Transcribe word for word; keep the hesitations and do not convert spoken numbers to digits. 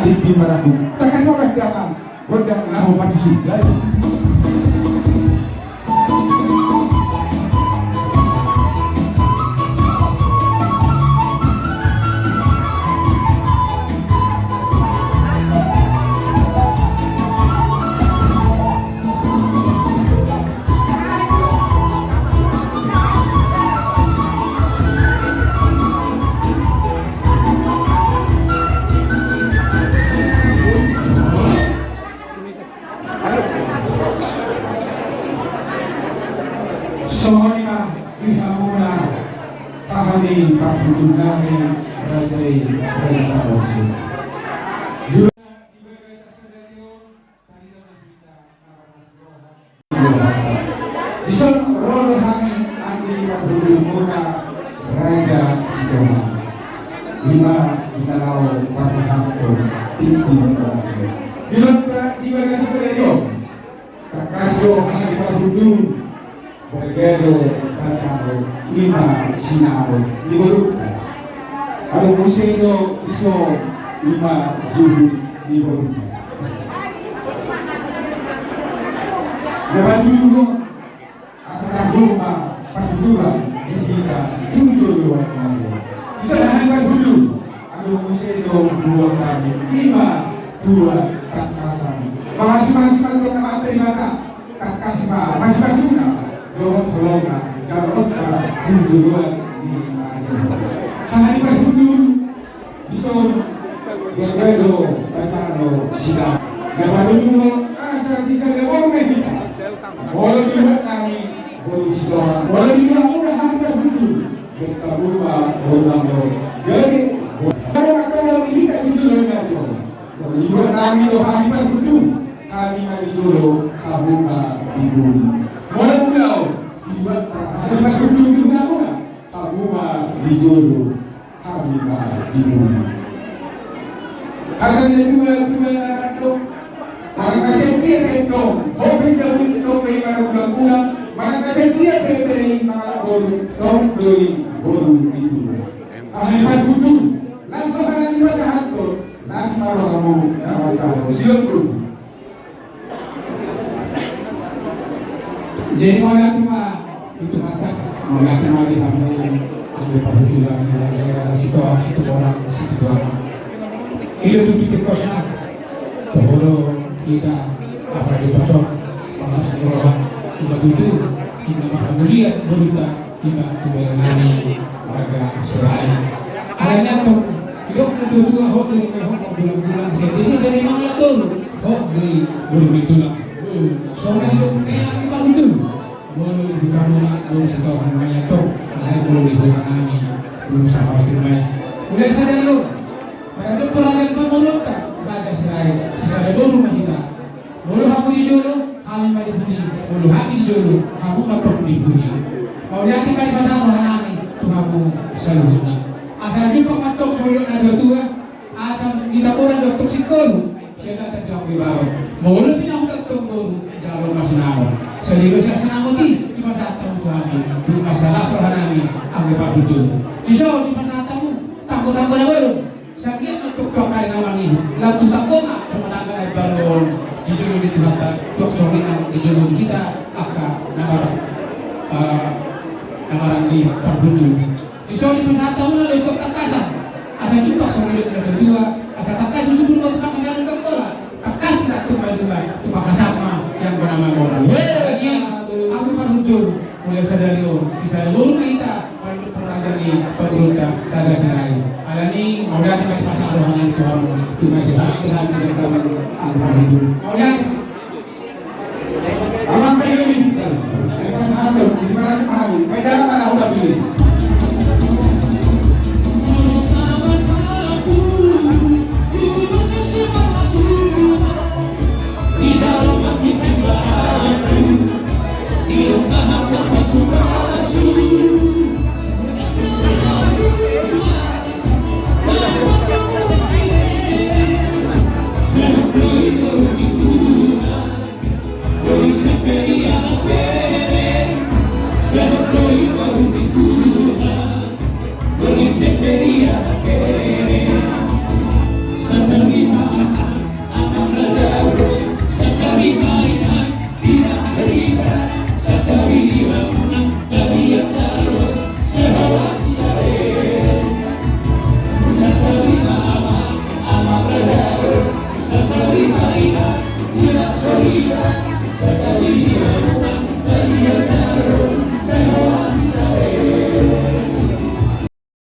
Tintin marangkup. Tangkas ma bahen damang gondang na hombar tusi. Songon i ma di hamuna haha ni parhundul nami raja i, Raja Saroso. Dison ro do hami anggi parhundulmuna Raja Sitohang. I ma di na laho pasahathon tintin marangkup. Di rohanta di bagasan sadari on, tangkas do hami parhundul, balga do, bajalo, i ma sinamot ni borunta. Adong muse do dison, i ma juhut ni borunta. Na patuluhon, asa tanggung ma parhundulan di hita tu joloan on. Dison hami parhundul, adong muse do buat hami, i ma tuat tangkasan. Mangasumasu ma antong Amanta Debata, tangkas ma pasupasuna dohot holongna jaloonta tu joloan ni ari on. Haha ni parhundul, dison, balga do, bajalo, sinamot. Na patoluhon, asa sisada boru ma hita. Molo di luat nami boru Sitohang, molo di luat muna hami parhundul, bahen hamu ma boru nami on. Jadi, boru Sitohang, molo di hita tu joloan ni ari on. Molo di luat nami do hami parhundul, hami ma di jolo, hamu ma di pudi. Molo ulaon, di luat hami parhundul di ulaon muna, hamu ma di jolo, hami ma di pudi. Harta ni natuatua na mandok, manang na sian dia pe tong, ho pe jabu i tong pe i margulanggulang, manang na sian dia pe bere i mangalap boru, tong do i boru ni tulang. Haha ni parhundul, las roha nang dipasahathon, las ma rohamu na manjalo. Silop boru. Jadi mauliate ma di Tuhanta, mauliate ma di hamu anggi parhundul ni raja, Raja Sitohang, Sitohang, Sitohang. I do tutu tingkosna, toho do hita, apala di pason, panas ni roha, i ma tutu, i ma marhamulian borunta, i ma tu bere nami marga Sirait. Alani antong, didok natuatua, hot do di na hot margulanggulang, sian dia pe bere i mangalap boru, hot do i boru ni tulang. Hmm, songon na didok ni anggi parhundul. Molo di hutamuna boru Sitohang ma i antong, alai molo di huta nami boru Samosir ma i. Mulai sadari on, marhite raja ni pamoruonta, Raja Sirait, sisada boru ma hita. Molo hamu di jolo, hami ma di pudi. Molo hami di jolo, hamu ma tong di pudi. Mauliate ma dipasahat roha nami tu hamu saluhutna. Asa jumpang ma tong songon didok natuatua, asa nitaboran do tong singkoru, sian datan di anggo ibaro. Molo pinahuta tong boru, jalo ma sinamot. Sadiba sian sinamot i, dipasahat hamu tu hami, tu asa las roha nami, anggi parhundul. Dison dipasahat hamu tanggo-tanggo na bolon. Sanggiat ma tong tu angka ari na mangihut, lam tu tanggo ma rumah tangga na imbaru on di jolo ni Tuhanta, tu angka songon i nang di jolo ni hita angka na mar, eh, na maranggi parhundul. Dison dipasahat hamuna do tong tangkasan, asa jumpang songon na didok natuatua, asa tangkas ujung rumah tu pangkasan, tangkas ma tu maduma tu pangkasan ma i anggo na mamora. Weh, anggi parhundul. Mulai sadari on, sisada boru ma hita, parhundul raja ni pamoruonta Raja Sirait. Alani, mauliate ma dipasahat roha nami tu hamu, tu masyarakat, tu hami, tu hami, tu hami. Mauliate. Amang pe ini, dipasahat tu, dipasahat tu hami, pe dalam mana udah bisa.